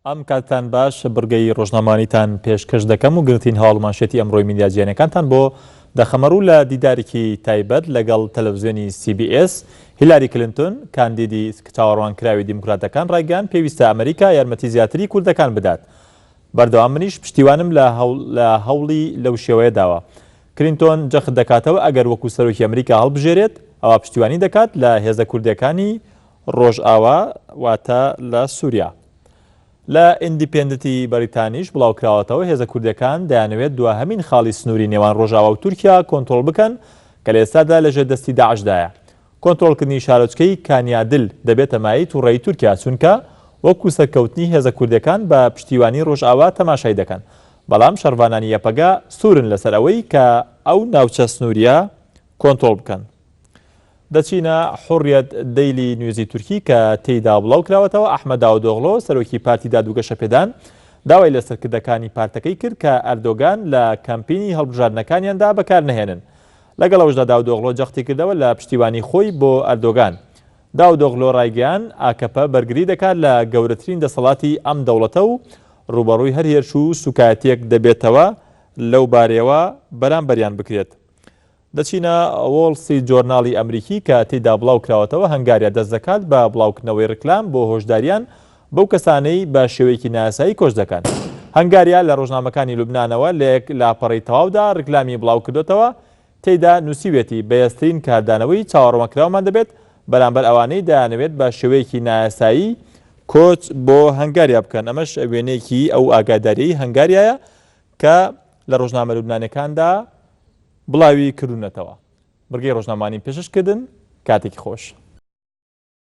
ئەم کاتتان باش، بڕگەی ڕۆژنامەوانیتان پێشکەش دەکەم و گرنگترین هەواڵ و مانشێتی ئەمڕۆی میدیا جیهانیەکانتان بۆ دەخەمەڕوو لە دیدارێکی تایبەت لەگەڵ تەلەڤزیۆنی سی بی ئێس هیلاری کلنتۆن کاندیدی چاوەڕوانکراوی دیموکراتەکان ڕایگەیاند پێویستە ئەمریکا یارمەتی زیاتری کوردەکان بدات بەردەوام منیش پشتیوانم لە لە هەوڵی لەو شێوەیە داوە. کلینتۆن جەخت دەکاتەوە ئەگەر وەکو سەرۆکی ئەمریکا هەڵبژێرێت ئەوا پشتیوانی دەکات لە هێزە کوردیەکانی ڕۆژئاوا واتە لە سوریا. لە ئیندیپێندتی بەریتانیش بڵاوکراوەتەوە هێزە کوردیەکان دەیانەوێت دواهەمین خاڵی سنووری نێوان ڕۆژئاوا و تورکیا کۆنترۆڵ بکەن کە لە ئێستادا لەژێر دەستی داعشدایە. کۆنترۆڵکردنی شارۆچکەی کانیادل دەبێتە مایەی توڕەیی تورکیا، چونکە وەکو سەرکەوتنی هێزە کوردیەکان بە پشتیوانی ڕۆژئاوا تەماشای دەکەن، بەڵام شەڕڤانانی یەپەگە سوورن لەسەر ئەوەی کە ئەو ناوچە سنووریە کۆنترۆڵ بکەن. دەچینە حوڕیەت دەیلی نیوزی تورکی کە تێیدا بڵاوکراوەتەوە، ئەحمەد داودئۆغلۆ سەرۆکی پارتی داد و گەشەپێدان داوای لە سەرکردەکانی پارتەکەی کرد کە ئەردۆگان لە کەمپینی هەڵبژاردنەکانیاندا بەکارنەهێنن. لەگەڵ ئەوەشدا داودئۆغلۆ جەختیکردەوە لە پشتیوانی خۆی بۆ ئەردۆگان. داودئۆغلۆ رایگەیاند، ئاکەپە بەرگری دەکات لە گەورەترین دەسەڵاتی ئەم دەوڵەتە و رووبەڕووی هەر هێرش و سوکایەتییەک دەبێتەوە لەو بارەیەوە بەرامبەریان بکرێت. دەچینە وۆڵ ستریت جۆرناڵی ئەمریکی کە تێیدا بڵاوکراوەتەوە، هەنگاریا دەستدەکات بە بڵاوکردنەوەی ریکلام بۆ هۆشداریان بەو کەسانەی بە شێوەیەکی نایاسایی کۆچ دەکەن. هەنگاریا لە ڕۆژنامەکانی لوبنانەوە لە یەک لاپەڕەی تەواودا ڕیکلامی بڵاوکردۆتەوە، تێیدا نووسیویەتی، بەهێزترین کاردانەوەی چاوەڕوانکراومان دەبێت بەرامبەر ئەوانەی دەیانەوێت بە شێوەیەکی نایاسایی کۆچ بۆ هەنگاریا بکەن. ئەمەش وێنەیەکی ئەو ئاگادارییەی هەنگاریایە کە لە ڕۆژنامە لوبنانیەکاندا بڵاوی کردوونەتەوە. بڕگەی ڕۆژنامەوانیم پێشکەش کردن، کاتێکی خۆش.